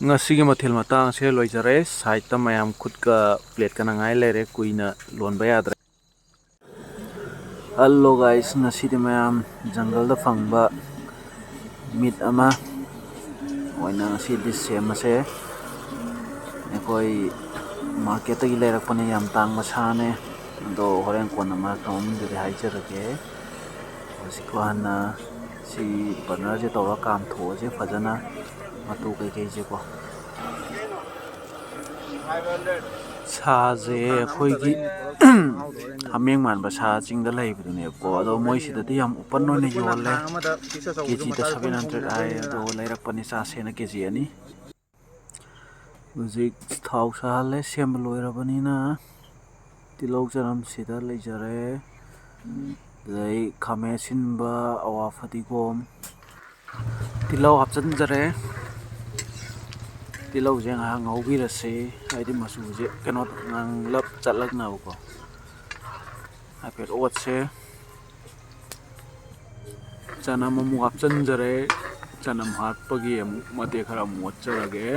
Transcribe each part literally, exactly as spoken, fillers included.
ꯉꯁꯤꯒꯤ ꯃꯊꯦꯜ ꯃꯇꯥꯡꯁꯦ ꯂꯣꯏꯖꯔꯦ꯫ ꯁꯥꯏꯠꯇ ꯃꯌꯥꯝ ꯈꯨꯠꯀ ꯄ꯭ꯂꯦꯠꯀꯅ ꯉꯥꯏ ꯂꯩꯔꯦ, ꯀꯨꯏꯅ ꯂꯣꯟꯕ ꯌꯥꯗ꯭ꯔꯦ꯫ Hello guys, ꯉꯁꯤꯗꯤ ꯃꯌꯥꯝ ꯖꯪꯒꯜꯗ ꯐꯪꯕ ꯃꯤꯠ ꯑꯃ ꯑꯣꯏꯅ ꯉꯁꯤꯗꯤ ꯁꯦꯝꯃꯁꯦ꯫ ꯑꯩꯈꯣꯏ ꯃꯥꯔꯀꯦꯠꯇꯒꯤ ꯂꯩꯔꯛꯄꯅꯦ, ꯌꯥꯝ ꯇꯥꯡꯕ ꯁꯥꯅꯦ꯫ ꯑꯗꯣ ꯍꯣꯔꯦꯟ ꯀꯣꯟꯅ ꯃꯔꯛꯇ ꯃꯃꯤꯡꯗꯨꯗꯤ ꯍꯥꯏꯖꯔꯒꯦ꯫ ꯍꯧꯖꯤꯛꯀꯣ ꯍꯥꯟꯅ ꯁꯤ ꯕꯔꯅꯔꯁꯦ ꯇꯧꯔꯒ ꯀꯥꯝꯊꯣꯛꯑꯁꯦ ꯐꯖꯅ, ꯃꯇꯨ ꯀꯩꯀꯩꯁꯦꯀꯣ꯫ ꯁꯥꯁꯦ ꯑꯩꯈꯣꯏꯒꯤ ꯍꯥꯃꯦꯡ ꯃꯥꯟꯕ ꯁꯥ ꯆꯤꯡꯗ ꯂꯩꯕꯗꯨꯅꯦꯕꯀꯣ, ꯑꯗꯣ ꯃꯣꯏ ꯁꯤꯗꯗꯤ ꯌꯥꯝ ꯑꯣꯄꯟ ꯑꯣꯏꯅ ꯌꯣꯜꯂꯦ꯫ ꯀꯦ ꯖꯤꯗ ꯁꯚꯦꯟ ꯍꯟꯗ꯭ꯔꯦꯠ ꯍꯥꯏ, ꯑꯗꯣ ꯂꯩꯔꯛꯄꯅꯤ ꯆꯥꯁꯦꯅ ꯀꯦ ꯖꯤ ꯑꯅꯤ꯫ ꯍꯧꯖꯤꯛ ꯊꯥꯎ ꯁꯥꯍꯜꯂꯦ, ꯁꯦꯝꯕ ꯂꯣꯏꯔꯕꯅꯤꯅ꯫ ꯇꯤꯜꯍꯧ ꯆꯅꯝ ꯁꯤꯗ ꯂꯩꯖꯔꯦ꯫ ꯑꯗꯩ ꯈꯥꯃꯦꯟ ꯑꯁꯤꯟꯕ, ꯑꯋꯥ ꯐꯗꯤꯒꯣꯝ, ꯇꯤꯜꯍꯧ ꯍꯥꯞꯆꯤꯟꯖꯔꯦ꯫ ꯇꯤꯜꯍꯧꯁꯦ ꯉꯥꯏꯍꯥꯛ ꯉꯧꯕꯤꯔꯁꯤ, ꯍꯥꯏꯗꯤ ꯃꯆꯨꯁꯦ ꯀꯩꯅꯣ ꯉꯥꯡꯂꯞ ꯆꯠꯂꯛꯅꯕꯀꯣ꯫ ꯍꯥꯏꯐꯦꯠ ꯑꯣꯠꯁꯦ꯫ ꯆꯅꯝ ꯑꯃꯨꯛ ꯍꯥꯞꯆꯤꯟꯖꯔꯦ꯫ ꯆꯅꯝ ꯍꯥꯞꯄꯒꯤ ꯑꯃꯨꯛ ꯃꯇꯦꯛ ꯈꯔ ꯑꯃꯨꯛ ꯑꯣꯠꯆꯔꯒꯦ꯫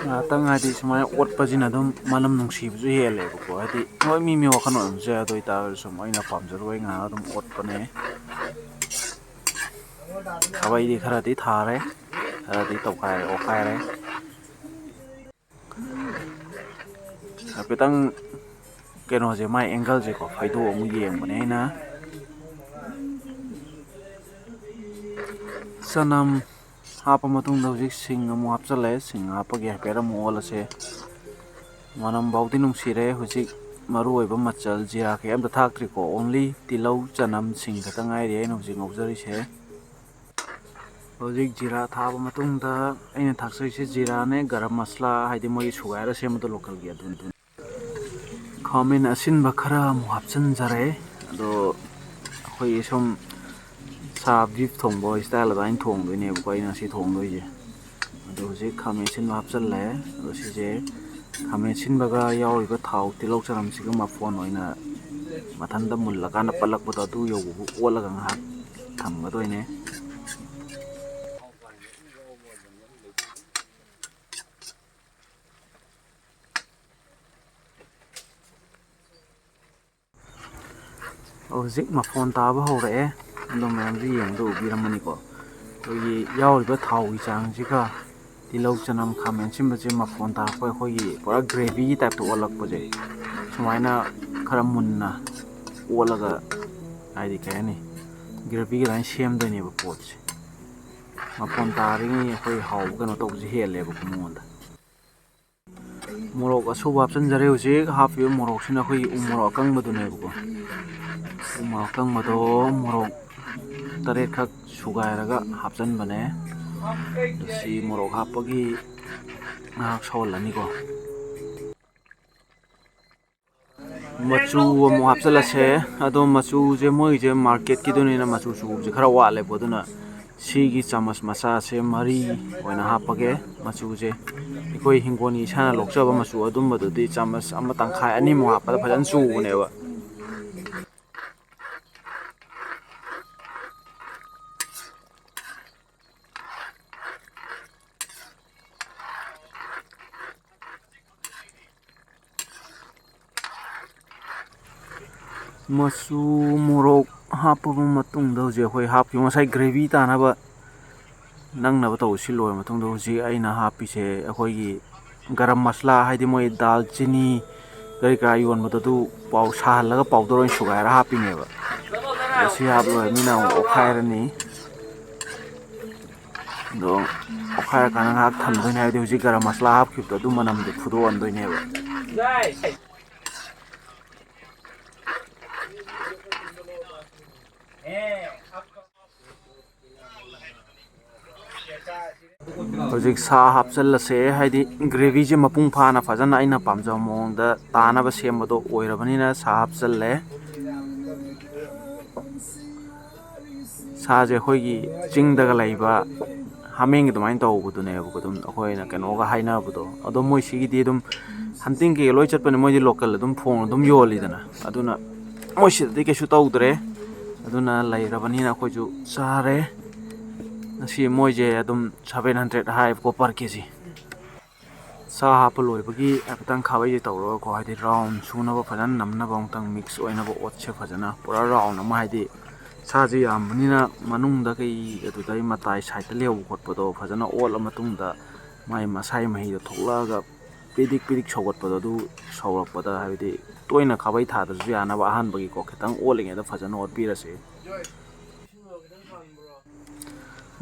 ꯉꯥꯏꯍꯥꯛꯇꯪ ꯍꯥꯏꯗꯤ ꯁꯨꯃꯥꯏꯅ ꯑꯣꯠꯄꯁꯤꯅ ꯑꯗꯨꯝ ꯃꯅꯝ ꯅꯨꯡꯁꯤꯕꯁꯨ ꯍꯦꯜꯂꯦꯕꯀꯣ꯫ ꯍꯥꯏꯗꯤ ꯍꯣꯏ, ꯃꯤ ꯃꯤ ꯋꯥꯈꯜ ꯑꯣꯏꯔꯝꯕꯁꯨ ꯌꯥꯏ, ꯑꯗꯨ ꯑꯣꯏꯇꯥꯔꯁꯨ ꯁꯨꯝ ꯑꯩꯅ ꯄꯥꯝꯖꯔꯨꯕꯩ ꯉꯥꯏꯍꯥꯛ ꯑꯗꯨꯝ ꯑꯣꯠꯄꯅꯦ꯫ ꯈꯥꯕꯩꯗꯤ ꯈꯔꯗꯤ ꯊꯥꯔꯦ, ꯈꯔꯗꯤ ꯇꯧꯈꯥꯏꯔꯦ, ꯑꯣꯠꯈꯥꯏꯔꯦ꯫ ꯍꯥꯏꯐꯦꯠꯇꯪ ꯀꯩꯅꯣꯁꯦ, ꯃꯥꯏ ꯑꯦꯡꯒꯜꯁꯦꯀꯣ ꯐꯩꯗꯣꯛ ꯑꯃꯨꯛ ꯌꯦꯡꯕꯅꯦ ꯑꯩꯅ꯫ ꯆꯅꯝ ꯍꯥꯞꯄ ꯃꯇꯨꯡꯗ ꯍꯧꯖꯤꯛ ꯁꯤꯡ ꯑꯃꯨꯛ ꯍꯥꯞꯆꯜꯂꯦ꯫ ꯁꯤꯡ ꯍꯥꯞꯄꯒꯤ ꯍꯥꯏꯐꯦꯠ ꯑꯃꯨꯛ ꯑꯣꯜꯂꯁꯦ꯫ ꯃꯅꯝ ꯐꯥꯎꯗꯤ ꯅꯨꯡꯁꯤꯔꯦ꯫ ꯍꯧꯖꯤꯛ ꯃꯔꯨ ꯑꯣꯏꯕ ꯃꯆꯜ ꯖꯤꯔꯥ ꯀꯩꯝꯇ ꯊꯥꯛꯇ꯭ꯔꯤꯀꯣ, only ꯇꯤꯜꯍꯧ ꯆꯅꯝ ꯁꯤꯡ ꯈꯛꯇ ꯉꯥꯏꯔꯤ ꯑꯩꯅ ꯍꯧꯖꯤꯛ ꯉꯧꯖꯔꯤꯁꯦ꯫ ꯍꯧꯖꯤꯛ ꯖꯤꯔꯥ ꯊꯥꯕ ꯃꯇꯨꯡꯗ ꯑꯩꯅ ꯊꯥꯛꯆꯔꯤꯁꯦ ꯖꯤꯔꯥꯅꯦ, ꯒꯔꯝ ꯃꯁꯂꯥ, ꯍꯥꯏꯗꯤ ꯃꯣꯏꯒꯤ ꯁꯨꯒꯥꯏꯔ ꯁꯦꯝꯕꯗꯣ ꯂꯣꯀꯦꯜꯒꯤ, ꯑꯗꯨꯅꯤ꯫ ꯈꯥꯃꯦꯟ ꯑꯁꯤꯟꯕ ꯈꯔ ꯑꯃꯨꯛ ꯍꯥꯞꯆꯤꯟꯖꯔꯦ꯫ ꯑꯗꯣ ꯑꯩꯈꯣꯏꯒꯤ ꯁꯨꯝ ꯁꯥ ꯕꯤꯐ ꯊꯣꯡꯕ ꯏꯁꯇꯥꯏꯜ ꯑꯗꯨꯃꯥꯏꯅ ꯊꯣꯡꯗꯣꯏꯅꯦꯕꯀꯣ ꯑꯩꯅ ꯉꯁꯤ ꯊꯣꯡꯗꯣꯏꯁꯦ꯫ ꯑꯗꯣ ꯍꯧꯖꯤꯛ ꯈꯥꯃꯦꯟ ꯑꯁꯤꯟꯕ ꯍꯥꯞꯆꯤꯜꯂꯦ꯫ ꯑꯗꯣ ꯁꯤꯁꯦ ꯈꯥꯃꯦꯟ ꯑꯁꯤꯟꯕꯒ ꯌꯥꯎꯔꯤꯕ ꯊꯥꯎ, ꯇꯤꯜꯍꯧ ꯆꯅꯝꯁꯤꯒ ꯃꯐꯣꯟ ꯑꯣꯏꯅ ꯃꯊꯟꯇ ꯃꯨꯜꯂꯀꯥꯟꯗ ꯄꯠꯂꯛꯄꯗꯣ ꯑꯗꯨ ꯌꯧꯕꯕꯨ ꯑꯣꯠꯂꯒ ꯉꯥꯏꯍꯥꯛ ꯊꯝꯒꯗꯣꯏꯅꯦ꯫ ꯍꯧꯖꯤꯛ ꯃꯐꯣꯟ ꯇꯥꯕ ꯍꯧꯔꯛꯑꯦ꯫ ꯑꯗꯣ ꯃꯌꯥꯝꯁꯨ ꯌꯦꯡꯕꯗ ꯎꯕꯤꯔꯝꯃꯅꯤꯀꯣ, ꯑꯩꯈꯣꯏꯒꯤ ꯌꯥꯎꯔꯤꯕ ꯊꯥꯎꯒꯤ ꯆꯥꯡꯁꯤꯒ ꯇꯤꯜꯍꯧ, ꯆꯅꯝ, ꯈꯥꯃꯦꯟ ꯑꯁꯤꯟꯕꯁꯦ ꯃꯐꯣꯟ ꯇꯥꯔꯛꯄ, ꯑꯩꯈꯣꯏꯒꯤ ꯄꯨꯔꯥ ꯒ꯭ꯔꯦꯚꯤꯒꯤ ꯇꯥꯏꯞꯇ ꯑꯣꯜꯂꯛꯄꯁꯦ, ꯁꯨꯃꯥꯏꯅ ꯈꯔ ꯃꯨꯟꯅ ꯑꯣꯠꯂꯒ, ꯍꯥꯏꯗꯤ ꯀꯩ ꯍꯥꯏꯅꯤ, ꯒ꯭ꯔꯦꯚꯤꯒꯤ ꯑꯗꯨꯃꯥꯏꯅ ꯁꯦꯝꯗꯣꯏꯅꯦꯕ ꯄꯣꯠꯁꯦ꯫ ꯃꯐꯣꯟ ꯇꯥꯔꯤꯉꯩ ꯑꯩꯈꯣꯏ ꯍꯥꯎꯕ ꯀꯩꯅꯣ ꯇꯧꯕꯁꯦ ꯍꯦꯜꯂꯦꯕꯀꯣ ꯃꯉꯣꯟꯗ꯫ ꯃꯣꯔꯣꯛ ꯑꯁꯨꯕ ꯍꯥꯞꯆꯤꯟꯖꯔꯦ꯫ ꯍꯧꯖꯤꯛ ꯍꯥꯞꯄꯤꯕ ꯃꯣꯔꯣꯛꯁꯤꯅ ꯑꯩꯈꯣꯏꯒꯤ ꯎ ꯃꯣꯔꯣꯛ ꯑꯀꯪꯕꯗꯨꯅꯦꯕꯀꯣ꯫ ꯎ ꯃꯣꯔꯣꯛ ꯑꯀꯪꯕꯗꯣ ꯃꯣꯔꯣꯛ ꯇꯔꯦꯠꯈꯛ ꯁꯨꯒꯥꯏꯔꯒ ꯍꯥꯞꯆꯤꯟꯕꯅꯦ꯫ ꯑꯗꯨ ꯁꯤ ꯃꯣꯔꯣꯛ ꯍꯥꯞꯄꯒꯤ ꯉꯥꯏꯍꯥꯛ ꯁꯧꯍꯜꯂꯅꯤꯀꯣ꯫ ꯃꯆꯨ ꯑꯃꯨꯛ ꯍꯥꯞꯆꯤꯜꯂꯁꯦ꯫ ꯑꯗꯣ ꯃꯆꯨꯁꯦ ꯃꯣꯏꯒꯤꯁꯦ ꯃꯥꯔꯀꯦꯠꯀꯤꯗꯨꯅꯤꯅ ꯃꯆꯨ ꯁꯨꯕꯁꯦ ꯈꯔ ꯋꯥꯠꯂꯦꯀꯣ, ꯑꯗꯨꯅ ꯁꯤꯒꯤ ꯆꯥꯃꯁ ꯃꯆꯥꯁꯦ ꯃꯔꯤ ꯑꯣꯏꯅ ꯍꯥꯞꯄꯒꯦ꯫ ꯃꯆꯨꯁꯦ ꯑꯩꯈꯣꯏ ꯍꯤꯡꯒꯣꯜꯒꯤ ꯏꯁꯥꯅ ꯂꯣꯛꯆꯕ ꯃꯆꯨ ꯑꯗꯨꯝꯕꯗꯨꯗꯤ ꯆꯥꯃꯁ ꯑꯃ ꯇꯪꯈꯥꯏ ꯑꯅꯤꯃꯨꯛ ꯍꯥꯞꯄꯗ ꯐꯖꯅ ꯆꯨꯕꯅꯦꯕ꯫ ꯃꯆꯨ, ꯃꯣꯔꯣꯛ ꯍꯥꯞꯄꯕ ꯃꯇꯨꯡꯗ ꯍꯧꯖꯤꯛ ꯑꯩꯈꯣꯏ ꯍꯥꯞꯈꯤꯕ ꯉꯁꯥꯏ ꯒ꯭ꯔꯦꯚꯤ ꯇꯥꯅꯕ ꯅꯪꯅꯕ ꯇꯧꯕꯁꯤ ꯂꯣꯏꯔ ꯃꯇꯨꯡꯗ ꯍꯧꯖꯤꯛ ꯑꯩꯅ ꯍꯥꯞꯄꯤꯁꯦ ꯑꯩꯈꯣꯏꯒꯤ ꯒꯔꯝ ꯃꯁꯂꯥ, ꯍꯥꯏꯗꯤ ꯃꯣꯏ ꯗꯥꯜ ꯆꯤꯅꯤ ꯀꯔꯤ ꯀꯔꯥ ꯌꯣꯟꯕꯗꯣ ꯑꯗꯨ ꯄꯥꯎ ꯁꯥꯍꯜꯂꯒ ꯄꯥꯎꯗꯔ ꯑꯣꯏꯅ ꯁꯨꯒꯥꯏꯔ ꯍꯥꯞꯄꯤꯅꯦꯕ꯫ ꯑꯗꯣ ꯁꯤ ꯍꯥꯞ ꯂꯣꯏꯔꯕꯅꯤꯅ ꯑꯃꯨꯛ ꯑꯣꯠꯈꯥꯏꯔꯅꯤ꯫ ꯑꯗꯣ ꯑꯣꯠꯈꯥꯏꯔꯀꯥꯟꯗ ꯉꯥꯏꯍꯥꯛ ꯊꯝꯗꯣꯏꯅꯦ, ꯍꯥꯏꯕꯗꯤ ꯍꯧꯖꯤꯛ ꯒꯔꯝ ꯃꯁꯂꯥ ꯍꯥꯞꯈꯤꯕꯗꯣ ꯑꯗꯨ ꯃꯅꯝꯗꯣ ꯐꯨꯗꯣꯛꯍꯟꯗꯣꯏꯅꯦꯕ꯫ ꯍꯧꯖꯤꯛ ꯁꯥ ꯍꯥꯞꯆꯜꯂꯁꯦ, ꯍꯥꯏꯗꯤ ꯒ꯭ꯔꯦꯚꯤꯁꯦ ꯃꯄꯨꯡ ꯐꯥꯅ ꯐꯖꯅ ꯑꯩꯅ ꯄꯥꯝꯖꯕ ꯃꯑꯣꯡꯗ ꯇꯥꯅꯕ ꯁꯦꯝꯕꯗꯣ ꯑꯣꯏꯔꯕꯅꯤꯅ ꯁꯥ ꯍꯥꯞꯆꯜꯂꯦ꯫ ꯁꯥꯁꯦ ꯑꯩꯈꯣꯏꯒꯤ ꯆꯤꯡꯗꯒ ꯂꯩꯕ ꯍꯥꯃꯦꯡꯒꯤ ꯑꯗꯨꯃꯥꯏꯅ ꯇꯧꯕꯗꯨꯅꯦꯕꯀꯣ, ꯑꯗꯨꯝ ꯑꯩꯈꯣꯏꯅ ꯀꯩꯅꯣꯒ ꯍꯥꯏꯅꯕꯗꯣ꯫ ꯑꯗꯣ ꯃꯣꯏ ꯁꯤꯒꯤꯗꯤ ꯑꯗꯨꯝ ꯍꯟꯇꯤꯡ ꯀꯩꯀꯩ ꯂꯣꯏ ꯆꯠꯄꯅꯦ, ꯃꯣꯏꯗꯤ ꯂꯣꯀꯦꯜ ꯑꯗꯨꯝ ꯐꯣꯡꯅ ꯑꯗꯨꯝ ꯌꯣꯜꯂꯤꯗꯅ꯫ ꯑꯗꯨꯅ ꯃꯣꯏ ꯁꯤꯗꯗꯤ ꯀꯩꯁꯨ ꯇꯧꯗ꯭ꯔꯦ꯫ ꯑꯗꯨꯅ ꯂꯩꯔꯕꯅꯤꯅ ꯑꯩꯈꯣꯏꯁꯨ ꯆꯥꯔꯦ꯫ ꯉꯁꯤ ꯃꯣꯏꯁꯦ ꯑꯗꯨꯝ seven hundred ꯍꯥꯏꯌꯦꯕꯀꯣ per K G꯫ ꯁꯥ ꯍꯥꯞꯄ ꯂꯣꯏꯕꯒꯤ ꯍꯥꯏꯐꯦꯠꯇꯪ ꯈꯥꯕꯩꯁꯦ ꯇꯧꯔꯒꯀꯣ, ꯍꯥꯏꯗꯤ round ꯁꯨꯅꯕ ꯐꯖꯅ ꯅꯝꯅꯕ ꯑꯃꯨꯛꯇꯪ mix ꯑꯣꯏꯅꯕ ꯑꯣꯠꯁꯦ ꯐꯖꯅ꯫ ꯄꯨꯔꯥ round ꯑꯃ, ꯍꯥꯏꯗꯤ ꯁꯥꯁꯦ ꯌꯥꯝꯕꯅꯤꯅ ꯃꯅꯨꯡꯗ ꯀꯩ ꯑꯗꯨꯗꯩ ꯃꯇꯥꯏ sideꯇ ꯂꯩꯍꯧꯕ ꯈꯣꯠꯄꯗꯣ ꯐꯖꯅ ꯑꯣꯠꯂ ꯃꯇꯨꯡꯗ ꯃꯥꯏ ꯃꯁꯥꯒꯤ ꯃꯍꯤꯗꯣ ꯊꯣꯛꯂꯛꯑꯒ ꯄꯤꯗꯤꯛ ꯄꯤꯗꯤꯛ ꯁꯧꯒꯠꯄꯗꯣ, ꯑꯗꯨ ꯁꯧꯔꯛꯄꯗ, ꯍꯥꯏꯕꯗꯤ ꯇꯣꯏꯅ ꯈꯥꯕꯩ ꯊꯥꯗ꯭ꯔꯁꯨ ꯌꯥꯅꯕ ꯑꯍꯥꯟꯕꯒꯤꯀꯣ, ꯈꯤꯇꯪ ꯑꯣꯠꯂꯤꯉꯩꯗ ꯐꯖꯅ ꯑꯣꯠꯄꯤꯔꯁꯦ꯫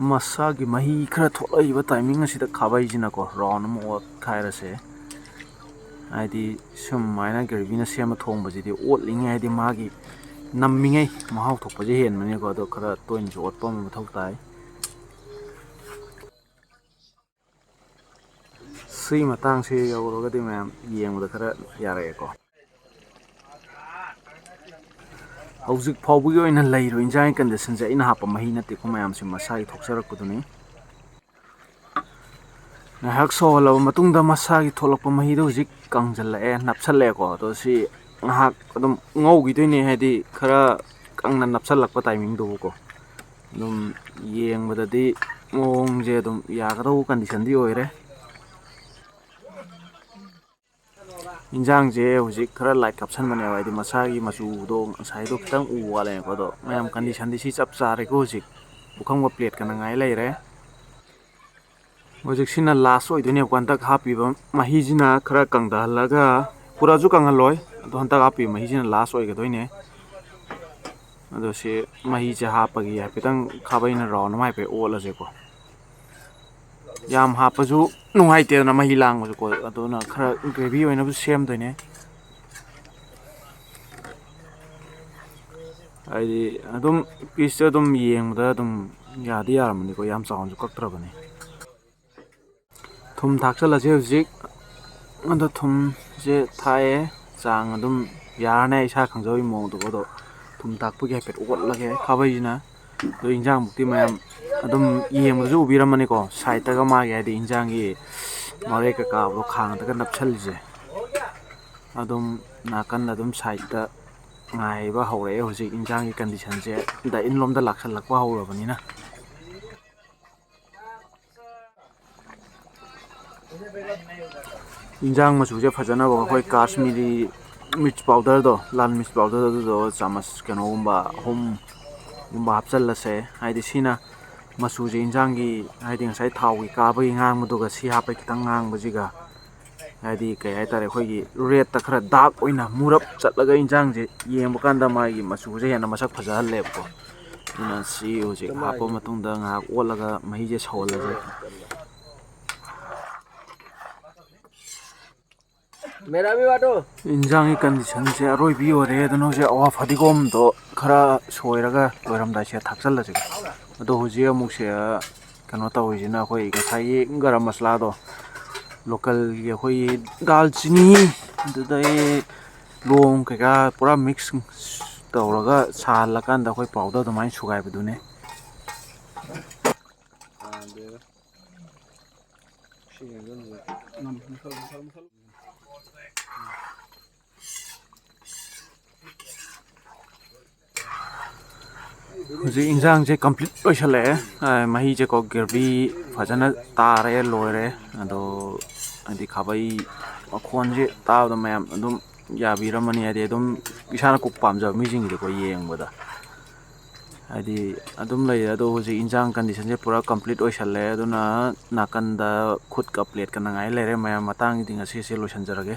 ꯃꯁꯥꯒꯤ ꯃꯍꯤ ꯈꯔ ꯊꯣꯛꯂꯛꯏꯕ timing ꯑꯁꯤꯗ ꯈꯥꯕꯩꯁꯤꯅꯀꯣ round ꯑꯃ ꯑꯣꯠꯈꯥꯏꯔꯁꯦ꯫ ꯍꯥꯏꯗꯤ ꯁꯨꯃꯥꯏꯅ gravyꯅ ꯁꯦꯝꯕ ꯊꯣꯡꯕꯁꯤꯗꯤ ꯑꯣꯠꯂꯤꯉꯩ, ꯍꯥꯏꯗꯤ ꯃꯥꯒꯤ ꯅꯝꯃꯤꯉꯩ ꯃꯍꯥꯎ ꯊꯣꯛꯄꯁꯦ ꯍꯦꯟꯕꯅꯤꯀꯣ꯫ ꯑꯗꯣ ꯈꯔ ꯇꯣꯏꯅꯁꯨ ꯑꯣꯠꯄ ꯑꯃ ꯃꯊꯧ ꯇꯥꯏ꯫ ꯁꯤ ꯃꯇꯥꯡꯁꯤ ꯌꯧꯔꯒꯗꯤ ꯃꯌꯥꯝ ꯌꯦꯡꯕꯗ ꯈꯔ ꯌꯥꯔꯛꯑꯦꯀꯣ꯫ ꯍꯧꯖꯤꯛ ꯐꯥꯎꯕꯒꯤ ꯑꯣꯏꯅ ꯂꯩꯔꯤꯕ ꯏꯟꯖꯥꯡꯒꯤ conditionꯁꯦ ꯑꯩꯅ ꯍꯥꯞꯄ ꯃꯍꯤ ꯅꯠꯇꯦꯀꯣ, ꯃꯌꯥꯝꯁꯦ ꯃꯁꯥꯒꯤ ꯊꯣꯛꯆꯔꯛꯄꯗꯨꯅꯤ꯫ ꯉꯥꯏꯍꯥꯛ ꯁꯧꯍꯜꯂꯕ ꯃꯇꯨꯡꯗ ꯃꯁꯥꯒꯤ ꯊꯣꯛꯂꯛꯄ ꯃꯍꯤꯗꯣ ꯍꯧꯖꯤꯛ ꯀꯪꯁꯤꯜꯂꯛꯑꯦ, ꯅꯞꯁꯜꯂꯛꯑꯦꯀꯣ꯫ ꯑꯗꯣ ꯁꯤ ꯉꯥꯏꯍꯥꯛ ꯑꯗꯨꯝ ꯉꯧꯈꯤꯗꯣꯏꯅꯦ, ꯍꯥꯏꯗꯤ ꯈꯔ ꯀꯪꯅ ꯅꯞꯁꯜꯂꯛꯄ timingꯗꯨꯕꯨꯀꯣ꯫ ꯑꯗꯨꯝ ꯌꯦꯡꯕꯗꯗꯤ ꯃꯑꯣꯡꯁꯦ ꯑꯗꯨꯝ ꯌꯥꯒꯗꯧꯕ conditionꯗꯤ ꯑꯣꯏꯔꯦ꯫ ꯏꯟꯖꯥꯡꯁꯦ ꯍꯧꯖꯤꯛ ꯈꯔ light ꯀꯥꯞꯁꯟꯕꯅꯦꯕ, ꯍꯥꯏꯗꯤ ꯃꯁꯥꯒꯤ ꯃꯆꯨꯗꯣ ꯉꯁꯥꯏꯗꯣ ꯈꯤꯇꯪ ꯎ ꯋꯥꯠꯂꯦꯕꯀꯣ꯫ ꯑꯗꯣ ꯃꯌꯥꯝ conditionꯗꯤ ꯁꯤ ꯆꯞ ꯆꯥꯔꯦꯀꯣ꯫ ꯍꯧꯖꯤꯛ ꯄꯨꯈꯝꯒ plateꯀꯅ ꯉꯥꯏ ꯂꯩꯔꯦ꯫ ꯍꯧꯖꯤꯛꯁꯤꯅ last ꯑꯣꯏꯗꯣꯏꯅꯦꯕꯀꯣ꯫ ꯍꯟꯗꯛ ꯍꯥꯞꯄꯤꯕ ꯃꯍꯤꯁꯤꯅ ꯈꯔ ꯀꯪꯊꯍꯜꯂꯒ, ꯄꯨꯔꯥꯁꯨ ꯀꯪꯍꯜꯂꯣꯏ, ꯑꯗꯣ ꯍꯟꯗꯛ ꯍꯥꯞꯄꯤꯕ ꯃꯍꯤꯁꯤꯅ last ꯑꯣꯏꯒꯗꯣꯏꯅꯦ꯫ ꯑꯗꯣ ꯁꯤ ꯃꯍꯤꯁꯦ ꯍꯥꯞꯄꯒꯤ ꯍꯥꯏꯐꯦꯠꯇꯪ ꯈꯥꯕꯩꯅ round ꯑꯃ ꯍꯥꯏꯐꯦꯠ ꯑꯣꯠꯂꯁꯦꯀꯣ꯫ ꯌꯥꯝ ꯍꯥꯞꯄꯁꯨ ꯅꯨꯡꯉꯥꯏꯇꯦꯗꯅ, ꯃꯍꯤ ꯂꯥꯡꯕꯁꯨꯀꯣ꯫ ꯑꯗꯨꯅ ꯈꯔ gravy ꯑꯣꯏꯅꯕꯁꯨ ꯁꯦꯝꯗꯣꯏꯅꯦ꯫ ꯍꯥꯏꯗꯤ ꯑꯗꯨꯝ pieceꯁꯦ ꯑꯗꯨꯝ ꯌꯦꯡꯕꯗ ꯑꯗꯨꯝ ꯌꯥꯗꯤ ꯌꯥꯔꯝꯃꯅꯤꯀꯣ, ꯌꯥꯝ ꯆꯥꯎꯅꯁꯨ ꯀꯛꯇ꯭ꯔꯕꯅꯤ꯫ ꯊꯨꯝ ꯊꯥꯛꯆꯜꯂꯁꯤ ꯍꯧꯖꯤꯛ꯫ ꯑꯗꯣ ꯊꯨꯝꯁꯦ ꯊꯥꯛꯑꯦ, ꯆꯥꯡ ꯑꯗꯨꯝ ꯌꯥꯔꯅꯤ, ꯑꯩ ꯏꯁꯥ ꯈꯪꯖꯕꯒꯤ ꯃꯑꯣꯡꯗꯀꯣ꯫ ꯑꯗꯣ ꯊꯨꯝ ꯊꯥꯛꯄꯒꯤ ꯍꯥꯏꯐꯦꯠ ꯑꯣꯠꯂꯒꯦ ꯈꯥꯕꯩꯁꯤꯅ꯫ ꯑꯗꯣ ꯏꯟꯖꯥꯡꯃꯛꯇꯤ ꯃꯌꯥꯝ ꯑꯗꯨꯝ ꯌꯦꯡꯕꯗꯁꯨ ꯎꯕꯤꯔꯝꯃꯅꯤꯀꯣ, sideꯇꯒ ꯃꯥꯒꯤ, ꯍꯥꯏꯗꯤ ꯏꯟꯖꯥꯡꯒꯤ ꯃꯔꯦꯛ ꯀꯩꯀꯥꯗꯣ ꯈꯥꯡꯗꯒ ꯅꯞꯁꯜꯂꯤꯁꯦ꯫ ꯑꯗꯨꯝ ꯅꯥꯀꯟꯗ ꯑꯗꯨꯝ sideꯇ ꯉꯥꯏꯕ ꯍꯧꯔꯛꯑꯦ꯫ ꯍꯧꯖꯤꯛ ꯏꯟꯁꯥꯡꯒꯤ ꯀꯟꯗꯤꯁꯟꯁꯦ ꯗꯥꯏꯅꯤꯡ ꯔꯨꯝꯗ ꯂꯥꯛꯁꯜꯂꯛꯄ ꯍꯧꯔꯕꯅꯤꯅ꯫ ꯏꯟꯖꯥꯡ ꯃꯆꯨꯁꯦ ꯐꯖꯅꯕ ꯑꯩꯈꯣꯏ ꯀꯥꯁꯃꯤꯔꯤ ꯃꯤꯔꯆ ꯄꯥꯎꯗꯔꯗꯣ, ꯂꯥꯜ ꯃꯤꯔꯆ ꯄꯥꯎꯗꯔ, ꯑꯗꯨꯗꯣ ꯆꯥꯃꯁ ꯀꯩꯅꯣꯒꯨꯝꯕ ꯑꯍꯨꯝꯒꯨꯝꯕ ꯍꯥꯞꯆꯜꯂꯁꯦ꯫ ꯍꯥꯏꯗꯤ ꯁꯤꯅ ꯃꯆꯨꯁꯦ ꯏꯟꯖꯥꯡꯒꯤ, ꯍꯥꯏꯗꯤ ꯉꯁꯥꯏ ꯊꯥꯎꯒꯤ ꯀꯥꯕꯒꯤ ꯉꯥꯡꯕꯗꯨꯒ ꯁꯤ ꯍꯥꯞꯄꯒꯤ ꯈꯤꯇꯪ ꯉꯥꯡꯕꯁꯤꯒ, ꯍꯥꯏꯗꯤ ꯀꯩ ꯍꯥꯏꯇꯥꯔꯦ, ꯑꯩꯈꯣꯏꯒꯤ ꯔꯦꯠꯇ ꯈꯔ ꯗꯥꯛ ꯑꯣꯏꯅ ꯃꯨꯔꯞ ꯆꯠꯂꯒ ꯏꯟꯖꯥꯡꯁꯦ ꯌꯦꯡꯕ ꯀꯥꯟꯗ ꯃꯥꯒꯤ ꯃꯆꯨꯁꯦ ꯍꯦꯟꯅ ꯃꯁꯛ ꯐꯖꯍꯜꯂꯦꯕꯀꯣ꯫ ꯑꯗꯨꯅ ꯁꯤ ꯍꯧꯖꯤꯛ ꯍꯥꯞꯄ ꯃꯇꯨꯡꯗ ꯉꯥꯏꯍꯥꯛ ꯑꯣꯠꯂꯒ ꯃꯍꯤꯁꯦ ꯁꯧꯍꯜꯂꯁꯦ꯫ ꯃꯦꯔꯥ ꯚꯤ ꯕꯥꯇꯣ꯫ ꯏꯟꯖꯥꯡꯒꯤ ꯀꯟꯗꯤꯁꯟꯁꯦ ꯑꯔꯣꯏꯕꯤ ꯑꯣꯏꯔꯦ꯫ ꯑꯗꯨꯅ ꯍꯧꯖꯤꯛ ꯑꯋꯥ ꯐꯗꯤꯒꯣꯝꯗꯣ ꯈꯔ ꯁꯣꯏꯔꯒ ꯂꯣꯏꯔꯝꯗꯥꯏꯁꯦ ꯊꯥꯛꯆꯜꯂꯁꯦ꯫ ꯑꯗꯣ ꯍꯧꯖꯤꯛ ꯑꯃꯨꯛꯁꯦ ꯀꯩꯅꯣ ꯇꯧꯔꯤꯁꯤꯅ ꯑꯩꯈꯣꯏ ꯉꯁꯥꯏꯒꯤ ꯒꯔꯝ ꯃꯁꯂꯥꯗꯣ, ꯂꯣꯀꯦꯜꯒꯤ ꯑꯩꯈꯣꯏꯒꯤ ꯗꯥꯜꯆꯤꯅꯤ, ꯑꯗꯨꯗꯩ ꯂꯣꯡ ꯀꯩꯀꯥ ꯄꯨꯔꯥ ꯃꯤꯛꯁ ꯇꯧꯔꯒ ꯁꯥꯍꯜꯂꯀꯥꯟꯗ ꯑꯩꯈꯣꯏ ꯄꯥꯎꯗꯔ ꯑꯗꯨꯃꯥꯏꯅ ꯁꯨꯒꯥꯏꯕꯗꯨꯅꯦ꯫ ꯍꯧꯖꯤꯛ ꯏꯟꯖꯥꯡꯁꯦ complete ꯂꯣꯏꯁꯜꯂꯛꯑꯦ꯫ ꯑ, ꯃꯍꯤꯁꯦꯀꯣ, gravy ꯐꯖꯅ ꯇꯥꯔꯦ, ꯂꯣꯏꯔꯦ꯫ ꯑꯗꯣ ꯍꯥꯏꯗꯤ ꯈꯥꯕꯩ ꯃꯈꯣꯟꯁꯦ ꯇꯥꯕꯗ ꯃꯌꯥꯝ ꯑꯗꯨꯝ ꯌꯥꯕꯤꯔꯝꯃꯅꯤ, ꯍꯥꯏꯗꯤ ꯑꯗꯨꯝ ꯏꯁꯥꯅ ꯀꯨꯛ ꯄꯥꯝꯖꯕ ꯃꯤꯁꯤꯡꯒꯤꯗꯤꯀꯣ, ꯌꯦꯡꯕꯗ ꯍꯥꯏꯗꯤ ꯑꯗꯨꯝ ꯂꯩꯔꯦ꯫ ꯑꯗꯣ ꯍꯧꯖꯤꯛ ꯏꯟꯖꯥꯡ ꯀꯟꯗꯤꯁꯟꯁꯦ ꯄꯨꯔꯥ complete ꯑꯣꯏꯁꯜꯂꯦ꯫ ꯑꯗꯨꯅ ꯅꯥꯀꯟꯗ ꯈꯨꯠꯀ ꯄ꯭ꯂꯦꯠꯀ ꯅꯉꯥꯏ ꯂꯩꯔꯦ꯫ ꯃꯌꯥꯝ, ꯃꯇꯥꯡꯒꯤꯗꯤ ꯉꯁꯤꯁꯦ ꯂꯣꯏꯁꯟꯖꯔꯒꯦ꯫